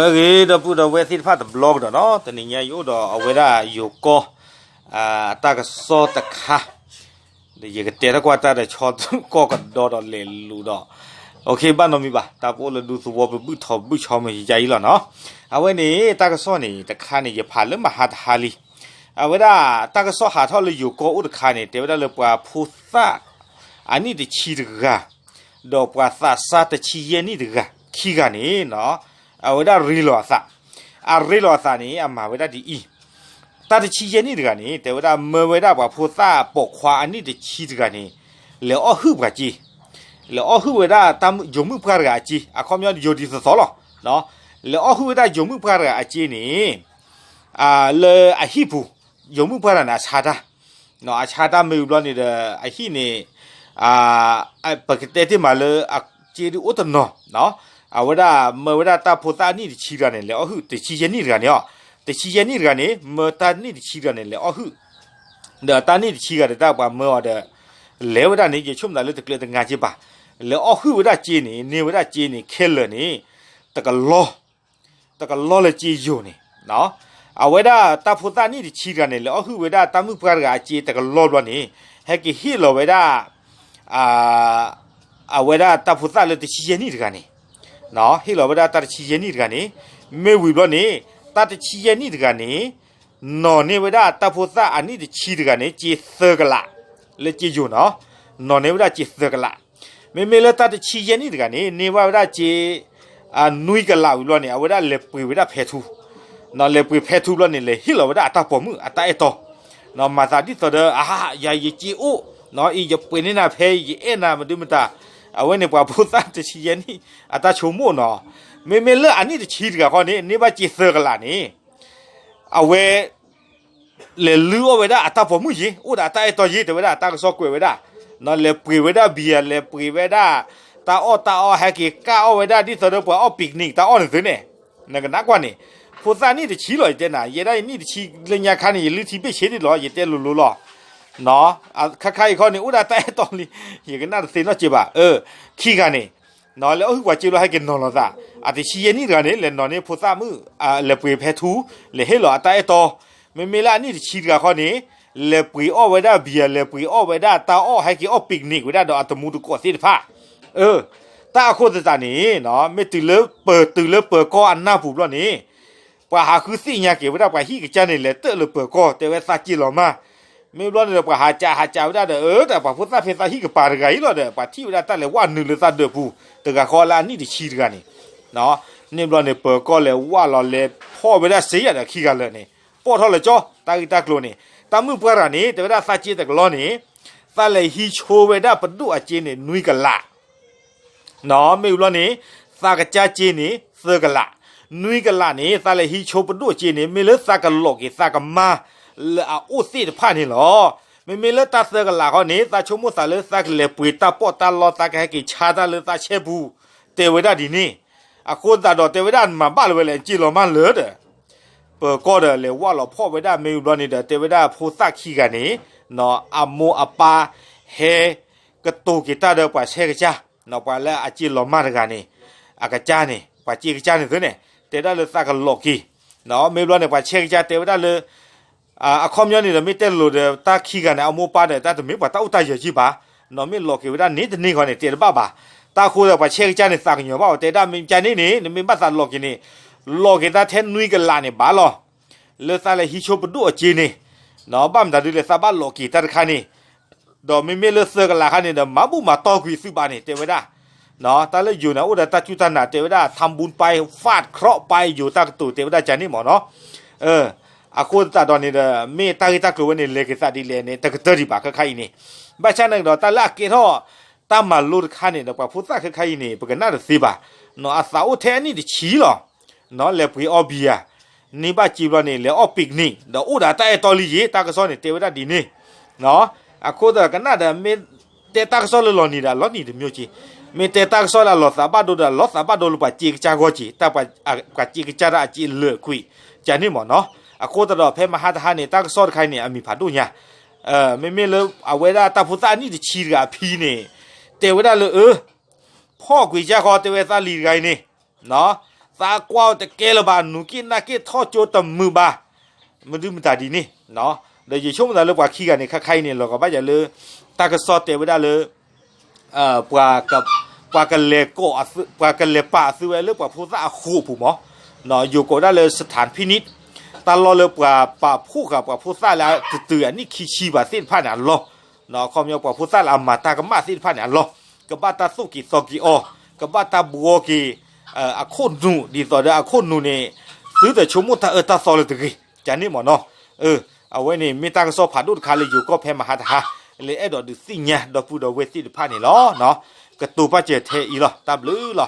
လၢအဂ့ၤ ဒီပုၢ်ဒီဝဲၢ်သ့ၣ်တဖၣ်တဘျီကဒီးနီၤ, တနံၤညါယအိၣ်ဒီးအဝဲဒၣ်ယိၤကီၢ် အတၢ်ကစီၣ်တခါ, ဒီးယကတဲတၢ်ကွၢ်တၢ်ဒီးဆီကီၢ်ကဒီးဒီးလဲၤလူၤဒီး, အ ဘၣ်နီတမံၤဘၣ်, တၢ်ပအိၣ်လၢဒူသဝီပဘုၣ်ထီၣ်ဘုၣ်ဆီမုၢ်ယယါအံၤလီၤနီၤ. အဝဲန့ၣ် တၢ်ကစီၣ်န့ၣ်တခါန့ၣ် ယဖးလၢမဟါတဟါလံ. အဝဲဒၣ်တၢ်ကစီၣ်ဟးထီၣ်လၢယိၤကီၢ်အိၣ်တခါန့ၣ် တဲဝဲဒၣ်လၢပှၤဖိသၣ်အနံၣ်တဆံတဂၤ ဒီးပှၤသးစၢ်တဆံယဲၢ်နံၣ်တဂၤ ခံဂၤန့ၣ်နီၤ, အဝဲဒၣ်ရ့လိာ်အသး, အရ့လိာ်အသးန့ၣ် အမၤဝဲဒၣ်ဒ်အံၤ, တၢ်တဆံယဲၢ်နံၣ်တဂၤန့ၣ် တဲဝဲဒၣ်မၢဝဲဒၣ်ပှၤဖိသၣ်ပိာ်ခွါအနံၣ်တဆံတဂၤန့ၣ် လဲၤအီၣ်ဟုၣ်ပှၤစ့, လဲၤအီၣ်ဟုၣ်ဝဲဒၣ်တၢ်ယိၤမုၣ်ပှၢ်တဂၤအစ့, အခီပညီယိၤဒ်သိးသိးလီၤ, လဲၤအီၣ်ဟုၣ်ဝဲဒၣ်ယိၤမုၣ်ပှၢ်တဂၤအစ့န့ၣ် လၢအဟံၣ်ပူၤ, ယိၤမုၣ်ပှၢ်တဂၤန့ၣ် အဆါတၢ်, အဆါတၢ်မ့ၢ်ဝံၤဘျီန့ၣ်ဒီး အဟံၣ်န့ၣ် ပကတဲတ့ၢ်မးလၢအစ့ဒုးအိၣ်တနီၤ, အဝဲဒၣ်မၢဝဲဒၣ်တၢ်ဖိသၣ်အနံၣ်တဆံတဂၤန့ၣ် လဲၤအီၣ်ဟုၣ် တဆံယဲၢ်နံၣ်တဂၤန့ၣ်အီၤ, တဆံယဲၢ်နံၣ်တဂၤန့ၣ် မၢတၢ်နံၣ်တဆံတဂၤန့ၣ် လဲၤအီၣ်ဟုၣ် ဒီးတၢ်နံၣ်တဆံတဂၤဒီးတၢ်ပှၤမၢအီၤဒီး လဲၤဝဲဒၣ်န့ၣ် ယဆိကမိၣ်သးလၢတကျဲးတငါက့ဘၣ်, လဲၤအီၣ်ဟုၣ်ဝဲဒၣ်စ့န့ၣ် န့ၢ်ဝဲဒၣ်စ့န့ၣ် ခဲလၢာ်န့ၣ် တကလီၢ်, တကလီၢ်လၢစ့ယိၤန့ၣ်, အဝဲဒၣ်တၢ်ဖိသၣ်နံၣ်တဆံတဂၤန့ၣ် လဲၤအီၣ်ဟုၣ်ဝဲဒၣ်တၢ်မုၣ်ပှၢ်တဂၤအစ့တကလီၢ်ဘျီန့ၣ် ဟဲက့ၤဟ့ၣ်လီၤဝဲဒၣ် အဝဲဒၣ်တၢ်ဖိသၣ်လၢတဆံယဲၢ်နံၣ်တဂၤန့ၣ်, ဟ့ၣ်လီၤဝဲဒၣ်တၢ်တဆံယဲၢ်နံၣ်တဂၤန့ၣ်, မ့ၢ်ဝံၤဘျီန့ၣ် တၢ်တဆံယဲၢ်နံၣ်တဂၤန့ၣ် နီၢ်န့ၢ်ဝဲဒၣ်တၢ်ဖိသၣ်အနံၣ်တဆံတဂၤန့ၣ် စ့သၢကလး, လၢစ့ယိၤနီၤ, နီၢ်န့ၢ်ဝဲဒၣ်စ့သၢကလး, မ့မ့ၢ်လၢတၢ်တဆံယဲၢ်နံၣ်တဂၤန့ၣ် န့ၢ်ဘၣ်ဝဲဒၣ်စ့ နွံကလးဝံၤဘျီန့ၣ် အဝဲဒၣ်လဲၤပှ့ၤဝဲဒၣ်ဖဲထူ, လဲၤပှ့ၤဖဲထူဘျီန့ၣ် လဲၤဟ့ၣ်လီၤဝဲဒၣ်အတၢ်ပိာ်မုၣ်အတၢ်အဲၣ်တီ, မၤသးဒ်သိးဒီး အါ ယၤယစ့အိၣ်, အံၤယပှ့ၤန့ၢ်နၤဖဲ ယအဲၣ်နၤမဒုမတၤ, အဝဲန့ၣ်ပှၤဖိသၣ်တဆံယဲၢ်နံၣ် အတၢ်ဆိကမိၣ်နီၤ, မ့မ့ၢ်လၢအနံၣ်တဆံတဂၤဃီန့ၣ် န့ၢ်ဘၣ်စ့သၢကလးန့ၣ် အဝဲ လဲၤလုၢ်အီၣ်ဝဲဒၣ်အတၢ်ပိာ်မုၣ်ယ့ၤ အိၣ်ဒီးအတၢ်အဲၣ်တီယ့ၤ တဲဝဲဒၣ်တၢ်ကစီၣ်ကွဲးဝဲဒၣ်, လဲၤပှ့ၤဝဲဒၣ် beer လဲၤပှ့ၤဝဲဒၣ် တၢ်အီၣ်တၢ်အီ ဟဲက့ၤကၣ်အီၣ်ဝဲဒၣ်ဒ်သိးဒီးပှၤအီၣ် picnic တၢ်အီၣ်န့ၣ်သုန့ၣ်, နကနၣ်ကွၢ်န့ၣ်, ဖိသၣ်နံၣ်တဆံလီၤ ယတဲနၤ ယဲဒၣ်ယနံၣ်တဆံလၢညါခါန့ၣ် ယလုၢ်ထံဘ့ၣ်ဆ့ဒ်လီၤ ယတဲလိၤလိၤလီၤ, ခါခါအံၤခီန့ၣ် အိၣ်ဒီးတၢ်အဲၣ်တီလံ, ယကနၣ်တသ့နီတစဲးဘၣ်, ခံဂၤန့ၣ် လဲၤအီၣ်ဟုၣ်ပှၤစ့လီၤ ဟဲက့ၤနီၢ်လိာ်သး, အတဆံယဲၢ်နံၣ်တဂၤန့ၣ် လဲၤနီၢ်န့ၢ်ဖိသၣ်မုၣ်, လဲၤပှ့ၤဖဲထူ, လဲၤဟ့ၣ်လီၤအတၢ်အဲၣ်တီ, မ့မ့ၢ်လၢအနံၣ်တဆံတဂၤခီန့ၣ် လဲၤပှ့ၤအီၣ်ဝဲဒၣ် beer လဲၤပှ့ၤအီၣ်ဝဲဒၣ်တၢ်အီၣ် ဟဲက့ၤအီၣ် picnic ဝဲဒၣ်ဒီးအတမူတကိးသ့ၣ်တဖၣ်, တၢ်အဃိသတးန့ၣ် မ့ၢ်တုၤလၢပၢၤတုၤလၢပၢၤကီၢ်အနၢ်ပူၤဘျီန့ၣ် ပှၤဟးဃုသ့ၣ်ညါက့ၤဝဲဒၣ် ပှၤဟံၣ်ကစၢ်န့ၣ် လဲၤတၢၣ်လၢပၢၤကီၢ် တဲဝဲသးစ့လီၤမၢ်, မ့ၢ်ဘျီန့ၣ်ဒီး ပှၤဟးကးဟးကးဝဲဒၣ်ဒီး အၢ တၢ်ပှၤဖိသၣ်ဖဲသးဟံၣ်ကပၤတဂၤအံၤလီၤဒီး ပှၤထံၣ်ဝဲဒၣ်တၢ်လဲၤဝၣ်နုာ်လၢသးဒၢးပူၤ တဂၤဃီလၢအနံၣ်တဆံတဂၤန့ၣ်, န့ၣ်ဘျီန့ၣ် ပၢၤကီၢ်လဲၤဝၣ်လီၤ လဲၤဖီၣ်ဝဲဒၣ်စ့ယၤဒီးခံဂၤလၢာ်န့ၣ် ပိာ်ထီၣ်လၢကၠီ တၢ်ဂ့ၢ်တၢ်ကျိၤန့ၣ် တၢ်မုၣ်ပှၢ်တဂၤန့ၣ် တဲဝဲဒၣ်သးစ့တကလီၢ်န့ၣ် သးလဲၤဟံးဆိဝဲဒၣ်ပဒိၣ်အစ့န့ၣ် နွံကလး မ့ၢ်ဘျီန့ၣ် သးကစၢ်စ့န့ၣ် သၢကလး, နွံကလးန့ၣ် သးလဲၤဟံးဆိပဒိၣ်စ့န့ၣ် မ့ၢ်လၢသးကလိးက့ၤသးကမါ လၢအအိၣ်သ့ၣ်တဖၣ်န့ၣ်လီၤ. မ့မ့ၢ်လၢတၢ်သၢကလးဃီန့ၣ် သးဆိကမိၣ်သးလၢသးကလဲၤပှ့ၤတၢ်ပီးတၢ်လီ သးကဟဲက့ၤဆါတၢ်လၢသးဆဲပူၤ တဲဝဲဒၣ်ဒ်န့ၣ်, အဃိသတးဒီးတဲဝဲဒၣ် နမၤဘၣ်လၢၤဝဲလဲၣ် စ့လီၤမၢ်လၢာ်ဒီး ပၢၤကီၢ်ဒီးလဲၤဝၣ်လီၤဖီၣ်ဝဲဒၣ် မ့ၢ်ဘျီန့ၣ်ဒီး တဲဝဲဒၣ်ဖိသၣ်ခံဂၤန့ၣ် အမိၢ်အပၢ်ဟဲ ကတိၤက့ၤတၢ်ဒီးပှၤဆဲကစၢ်, ပှၤလၢအစ့လီၤမၢ်တဂၤန့ၣ် အကစၢ်န့ၣ် ပှၤစ့ကစၢ်န့ၣ်သ့န့ၣ် တဲဒၣ်လၢသးကလိးက့ၤ, မ့ၢ်ဘျီန့ၣ် ပှၤဆဲကစၢ်တဲဝဲဒၣ်လၢ အခီပညီန့ၣ်ဒီး မ့ၢ်တဲလိၤဒီး တၢ်ခံဂၤန့ၣ် အမိၢ်ပၢ်ဒီး တၢ်တမ့ၢ်ပှၤတၢ်အိၣ်တၢ်ယၢၤက့ဘၣ်, မ့ၢ်လိးက့ၤဝဲဒၣ်န့ၣ်တန့ၢ်ဃီန့ၣ် တဲတဘၣ်ဘၣ်. တၢ်အဃိဒီး ပှၤဆဲကစၢ်န့ၣ် သးကညီၤဘၣ်အီၤ တဲဒၣ်မ့ၢ်ကန့ၣ်န့ၣ် နမ့ၢ်ဘၣ်သးလိးက့ၤန့ၣ် လိးက့ၤတၢ်ထဲနွံကလးန့ၣ်ဘၣ်လီၤ. လၢသးလဲၤဟံးဆိပဒိၣ်အစ့န့ၣ် ဘၣ်မတၤဒုလဲၣ် သးဘၣ်လိးက့ၤတၢ်တခါန့ၣ် ဒီးမ့မ့ၢ်လၢသၢကလးခါန့ၣ်ဒီး မၤဘူၣ်မၤတီၢ်ကွံာ်သုဘၣ်န့ၣ် တဲဝဲဒၣ် တၢ်လၢယိၤန့ၣ် အိၣ်ဒီးတၢ်စူၢ်တၢ်နာ် တဲဝဲဒၣ် ထါဘူၣ်ပၢ် ဖးခရီးပၢ် ယိၤတၢ်ကတိၤ တဲဝဲဒၣ်ကန့ၣ်မ့ၢ်နီၤ. အဃိသတးဒီးန့ၣ်ဒီး မ့ၢ်တၢ်ဂ့ၢ်တၢ်ကျိၤဝဲန့ၣ် လဲၤက့ၤသးဒ်လဲၣ်န့ၣ် တကတၢၢ်ဒံးဘၣ်ခဲခါအံၤန့ၣ်. ဘၣ်ဆၣ်န့ၣ်ဒီး တၢ်လၢအကဲထီၣ်တၢ်မၤလိတခါန့ၣ်ဒီး ပှၤဖိသၣ်ခဲခါအံၤန့ၣ် ပကနၣ်တသ့ဘၣ်. အသးအိၣ်ထဲအနံၣ်တဆံလီၤ. လဲၤပှ့ၤအီၣ်ဘံယၤ န့ၢ်ဘၣ်စ့ဘျီန့ၣ် လဲၤအီၣ် picnic ဒီးအိၣ်ဒီးတၢ်အဲၣ်တီလံယ့ၤ တၢ်ကစီၣ်န့ၣ် တဲဝဲဒၣ်ဒ်န့ၣ်. အဃိသတးဒီးကနၣ်ဒီး မ့ၢ်တဲတၢ်ကစီၣ်လၢလီၤနံၤဒီး လီၤနံၤတမျိုးက့ၤ, မ့ၢ်တဲတၢ်ကစီၣ်လၢအလီၤသးဘၣ်ဒိဒီး လီၤသးဘၣ်ဒိလၢပှၤစ့ကစၢ်ဂီၢ်က့ၤ, တၢ်ပှၤစ့ကစၢ်တၢ်အစ့လၢာ်ကွံာ် ကန့ၣ်မ့ၢ်နီၤ. အဃိသတးဒီး ဖဲမဟါတဟါန့ၣ် တၢ်ကစီၣ်တခါအံၤန့ၣ် အမံၤဖးဒိၣ်ညါ, မ့မ့ၢ်လၢအဝဲဒၣ်တၢ်ဖိသၣ်အနံၣ်တဆံတဂၤအဖံန့ၣ် တဲဝဲဒၣ်လၢ အၢ ဖီၣ်ကွံာ်ကစၢ်ဃီ တဲဝဲသးလံၤတဂၤအံၤန့ၣ် သးကွၢ်အီၤတကဲလၢၤဘၣ်, နူၤက့ၣ်နၢ်က့ၣ်ထီၣ်ကၠိတမုာ်ဘၣ်. မဒုမတၤဒ်န့ၣ်, ဒီးယဆိကမိၣ်သးလၢပှၤခံဂၤန့ၣ် ခါခါအံၤန့ၣ် လီၤကဘၣ်ယၤလၢ တၢ်ကစီၣ်တဲဝဲဒၣ်လၢ ပှၤကလဲၤကိး, ပှၤကလဲၤပာ်အသုဝဲလၢပှၤဖိသၣ်အဃိာ်ပူၤမး, ယိၤကိးဒၣ်လၢ စထၣ်ဖံနံၣ်, တၢ်လီၢ်လၢပှၤပာ်ဖှိၣ်ဃာ်ပှၤဖိသၣ်လၢတတုၤအနံၣ်ခံဆံဘၣ်သ့ၣ်တဖၣ်န့ၣ်အလီၢ်, ခီပညီပှၤဖိသၣ်လၢအမၤတၢ်ကမၣ်သ့ၣ်တဖၣ်န့ၣ်အလီၢ်, ကဘၣ်တၢ်သိၣ်က့ၤသီက့ၤအီၤ, ကဘၣ်တၢ်ဘှီက့ၤ အခိၣ်နူာ် ဒ်သိးဒီးအခိၣ်နူာ်န့ၣ် သုတဆိကမိၣ်တၢ်အၢတၢ်သီလၢတဂ့ၤ, ကန့ၣ်မ့ၢ်နီၤ. အဝဲန့ၣ်မ့ၢ်တၢ်ကစီၣ်ဖးဒိၣ်တခါလၢယိၤကီၢ်ဖဲမဟါတဟါ လၢအဲၣ်ဒိးဒုးသ့ၣ်ညါဒီပုၢ်ဒီဝဲၢ်သ့ၣ်တဖၣ်န့ၣ်လီၤ. ကတိၤပာ်စၢၤထဲအံၤလီၤ. တၢ်ဘျုးလီၤ.